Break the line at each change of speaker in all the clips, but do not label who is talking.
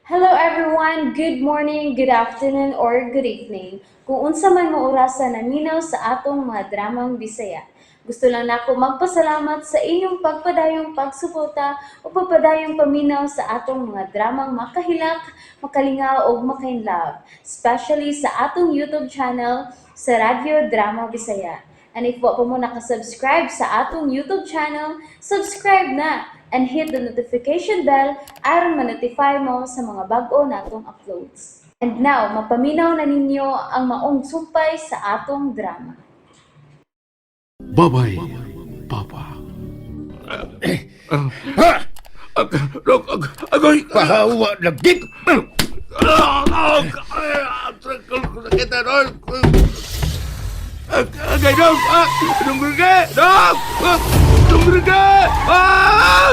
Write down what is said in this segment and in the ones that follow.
Hello everyone! Good morning, good afternoon, or good evening. Kung unsa man mo orasa naminaw sa atong mga dramang Bisaya. Gusto lang nako magpasalamat sa inyong pagpadayong pagsuporta o pagpadayong paminaw sa atong mga dramang makahilak, makalingaw ug makainlove, especially sa atong YouTube channel sa Radyo Drama Bisaya. And if wa pa mo nakasubscribe sa atong YouTube channel, subscribe na and hit the notification bell aron ma-notify mo sa mga bag-o natong uploads. And now, mapaminaw na ninyo ang maong sumpay sa atong drama.
Bye-bye, Papa. Agoy!
Pahawa lagi!
Agay, dong! Dong ka! Dong! Dong ka! Ah!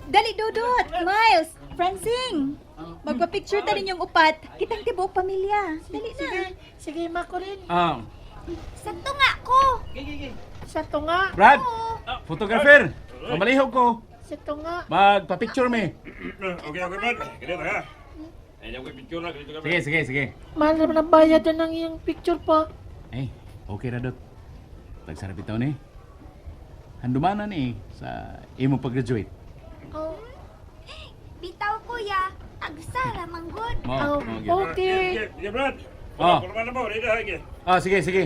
Dali, Dudut! Miles! Francing! Magpa-picture ta ninyong upat. Kitang tibuok pamilya. Dali na.
Sige, sige, Makurin.
Ah,
Sa tunga ko!
Sa tunga,
Brad, photographer, mamalihog ko.
sa tunga.
Magpa-picture me.
Okay, okay, Brad. Ganito ha. Ay, ako picture na. Ganito ka,
Sige, sige, sige.
Mahal naman ang bayad na ng iyong picture pa.
Eh, okay ra dot. Tagsarap itaw ni. Handumanan ni sa imo pag-graduate.
Oh,
Bitaw, kuya. Agsara, manggod.
Mo,
oh,
mo gyud.
okay.
Sige, Brad.
Oh.
Porma na mo. Dito, ha. Sige.
Ah, sige, sige.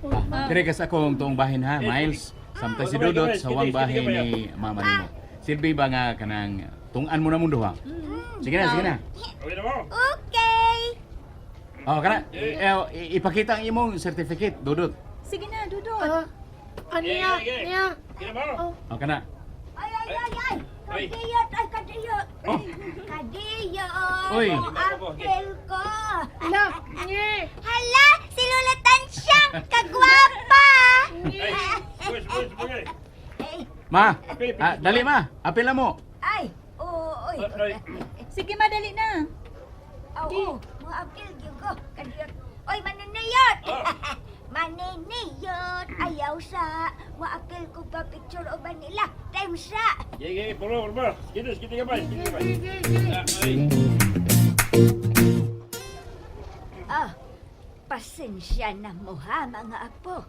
Ah, dire kas akong tuong bahin ha, Miles. Samtang si Dudot sa wang bahin ni mama nimo. Silbi ba nga kanang tungan mo na mundo ha? Sige na, sige na.
Okay na mo.
Okay!
Oh, kana ipakita ang imong certificate, Dudot.
Sige na, Dudut.
Ah, ano
Sige,
niya?
sige.
Niya?
Sige na mo.
Oh,
Oh, kana.
Ay, ay, ay, ay!
Ay.
Kadiyot! Ay, kadiyot!
Oh.
Kadiyot!
Uy.
Apel ko!
la, nye.
Hala! Si Lola Tansyang! Kagwapa!
Ay, boys, boys, boys.
Ma, ah, dali ma. Apel na mo.
Ay! Oo, oy!
Ay,
Sige, madali na.
Oo, mga apel gyud ko. Kadiyot! Oy, maniniyot!
Ah.
Maniniyot! Ayaw sa! Maapil ko pa picture o nila. Time sa!
Sige, sige, porma, porma. Sige, sige ka, Brad. Sige, Brad.
Sige, sige.
Ah, ay.
Ah, pasensya na mo ha, mga apo.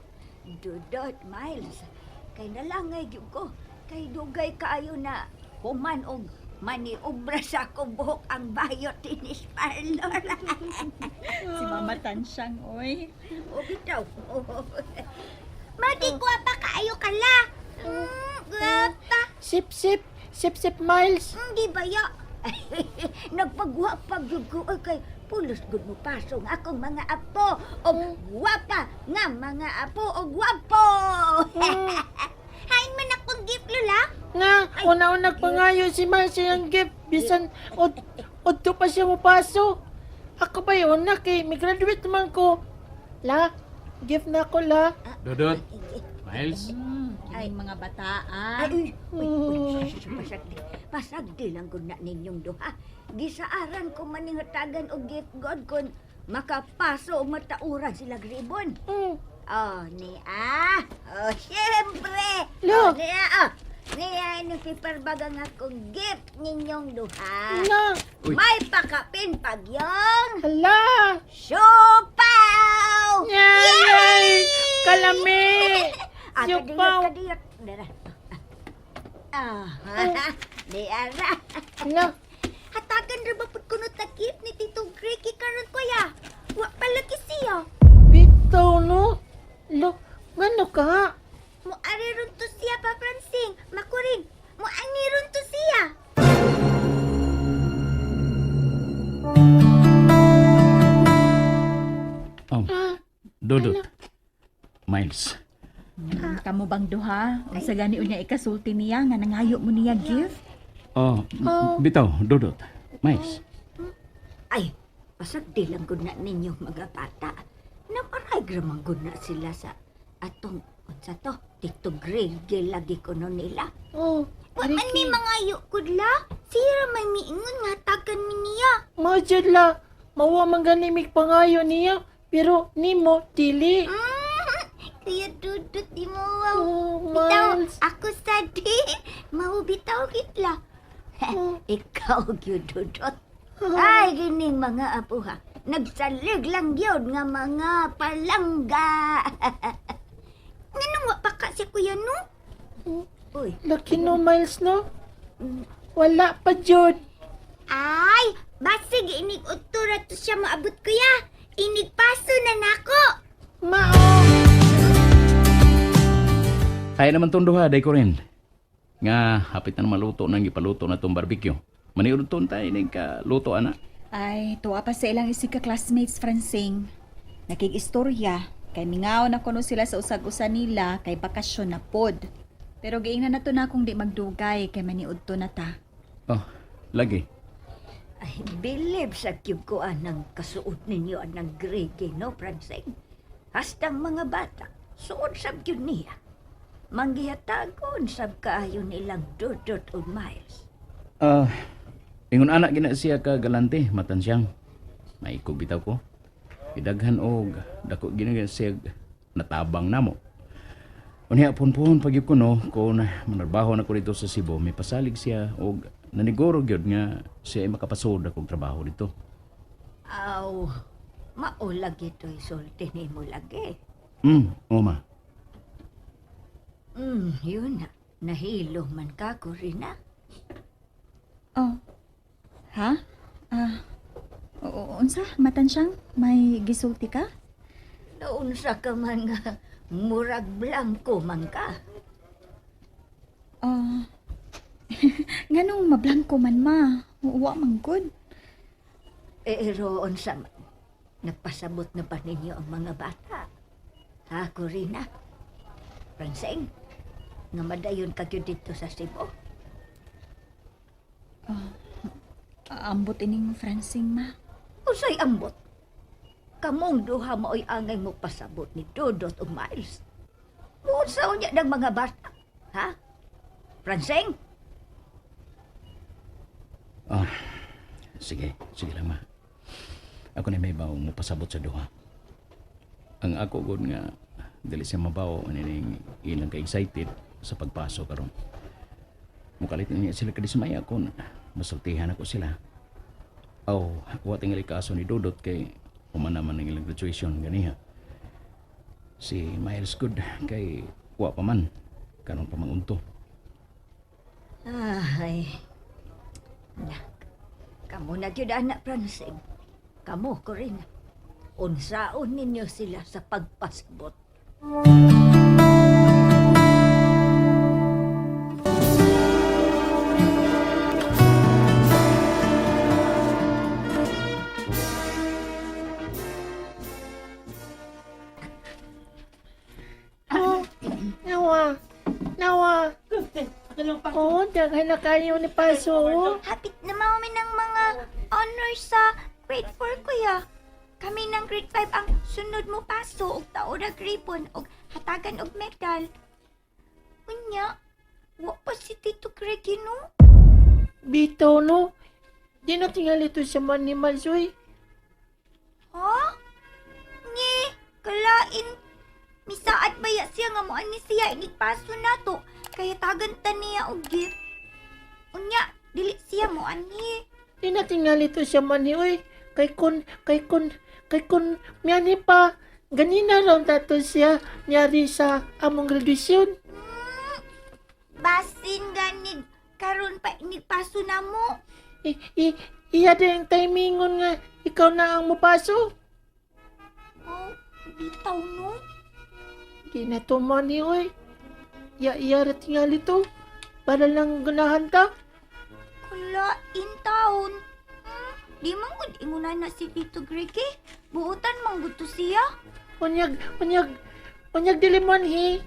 Dudot, Miles. Kay nalangay gyud ko. Kay dugay kaayo na human og maniobra sa akong buhok ang bayot tinis parlor.
Si Mama Tansyang, oy.
O bitaw. Mati gwapa kaayo kala. Gwapa.
Sip, sip. Sip, sip, Miles.
Hindi ba ya? Nagpagwapa gyud ko oy, kay pulos gud mo pasong akong mga apo og gwapa nga mga apo og gwapo. Hain man akong gift lola.
Nga, una-una pangayo si Miles iyang gift. Bisan, od, odto pa siya mupaso. Ako ba yun na kay, may graduate naman ko. La, gift na ako, la.
Dudot, Miles.
Ay, mga bataan.
Ay, uy, uy, uy, sus, pasagdi. Pasagdi lang gud na ninyong duha. Gisaaran ko maninghatagan og gift god kun makapaso og matauran sila ribbon. Oh, ni ah. Oh, siyempre.
Lo.
Oh, ni ah. Oh. Ni ah, inyong paper bag ang akong gift ninyong duha.
La,
Uy.
May pakapin pagyong
hala.
siopaw!
Yay! Kalami!
Ah, kadiyot,
Siopaw.
kadiyot. Dara. Ah, di ara.
Hala,
Hatagan ra ba pud kuno ta gift ni Tito Ricky karon kuya? Wa pala siya.
bitaw no. Lo, ngano ka?
Mo ari ron to siya pa Francing. Makuring. Mo ani ron to siya.
Oh, Dudot. Miles.
Kamo bang duha? Unsa gani unya ikasulti niya nga nangayo mo niya gift?
Oh,
Oh.
bitaw, Dudot. Miles.
Ay, pasagdi lang gud na ninyo mga bata. Naparay man gud na sila sa atong unsa to? Tito Greg lagi kuno nila.
Oh,
Wa man mi mangayo kudla. Siya ra may miingon nga hatagan mi niya.
Mao jud la, mawa man gani mig pangayo niya, pero nimo dili.
Kuya Dudut, di mo wow.
Oh,
Bitaw,
Miles.
ako sa di. Mao bitaw kitla.
Ikaw gyud Dudot. Ay gining mga apo ha. Nagsalig lang gyud nga mga palangga.
Nganong wa pa ka si Kuya no?
Uy,
Laki no, Miles, no? Wala pa jud.
Ay, basig inig udto ra to siya maabot kuya. Inig paso na nako.
Mao.
Kaya naman tong duha, day ko rin. Nga, hapit na maluto nang ipaluto na tong barbecue. Maniud ton tayo ning ka luto ana.
Ay, tuwa pa sa ilang isig ka classmates, Francing. Nakig-istorya, kay mingaw na kuno sila sa usag-usa nila kay bakasyon na pod. Pero giingnan na to na kung di magdugay kay maniudto na ta.
Oh, lagi.
ay bilib sa gyud ko anang kasuot ninyo anang Greg no, Francing. Hastang mga bata, suod sab gyud niya. Manggihatagon sab kaayo nilang Dudot ug Miles.
Ah, ingon anak gina siya ka galante matan siyang. Maikog bitaw ko. Idaghan og dako gina siya natabang namo. Unya pun-pun pag ko no kon manarbaho na ko dito sa Cebu, may pasalig siya og naniguro gyud nga siya ay makapasod akong trabaho dito.
Aw, mao lagi to'y sulti nimo lagi.
Oma.
Yun na. Nahilo man ka, Corina.
Oh. Ha? Ah. Unsa? Matan siyang? May gisulti ka?
Naunsa ka man nga murag blanko man ka.
Ah. Nganong mablangko man ma? Wa man gud.
Pero unsa man, nagpasabot na ba ninyo ang mga bata? Ha, Corina? Francing, nga madayon ka gyud dito sa Cebu.
Ambot ining Francing ma.
Usay ambot. Kamong duha maoy angay mo pasabot ni Dudot ug Miles. Unsa unya ng mga bata? Ha? Francing?
Ah, sige, sige lang ma. Ako na may bawo mo pasabot sa duha. Ang ako gud nga dili siya mabawo anining ilang ka excited sa pagpaso karon. Mukalit niya sila kadismaya kon masultihan ako sila. Aw, wa tingali kaso ni Dudot kay human naman ang ilang graduation ganiha. Si Miles good kay wa pa man karon pa mangunto.
Ay. Nak. Kamo na gyud anak Francing. Kamo Corina. Unsaon ninyo sila sa pagpasabot.
Oh, nawa. Nawa. Oh, daghan na kayo ni paso. Oh.
Hapit na maumi ng mga honors sa grade 4 kuya. Kami ng grade 5 ang sunod mo paso og taod og ribbon og hatagan og medal. Unya, wa pa si Tito Greg no?
Bitaw no. Di na tingali to siya man ni Miles, uy.
Ha? Ngi, kalain. Misaad baya siya nga mo ani siya inigpaso nato kaya tagan ta niya og gift. Unya, dili siya mo ani.
Di na tingali to siya man ni, uy. Kay kun, kay kun, kay kun, miyani pa. Ganina raw tato siya niyari sa among graduation.
Basin ganig karon pa inigpaso na mo.
I, i, iya din ang timingon nga ikaw na ang mupaso.
Oh, bitaw no.
Di na to man ni, uy. Ya, iya ra tingali to. Para lang ganahan ta.
Kalain taon. Di man gud inguna na si Tito Greg eh. Buutan man gud to siya.
Unyag, unyag, unyag dili man hi.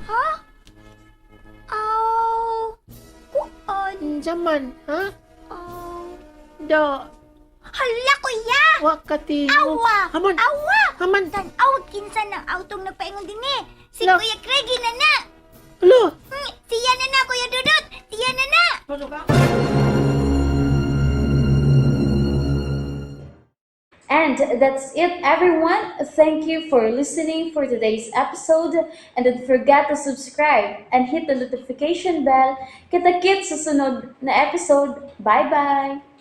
Ha? Aw. Kuan.
Unsa man, ha?
Aw.
Da,
Hala kuya!
wakati.
Awa!
Haman,
Awa!
haman.
Tan-aw kinsa ng autong nagpaingon din eh. Si
Lo.
Kuya Craigie na na.
Alo,
Siya na na Kuya Dudut.
And that's it, everyone. Thank you for listening for today's episode. And don't forget to subscribe and hit the notification bell. Kita-kits sa sunod na episode. Bye-bye!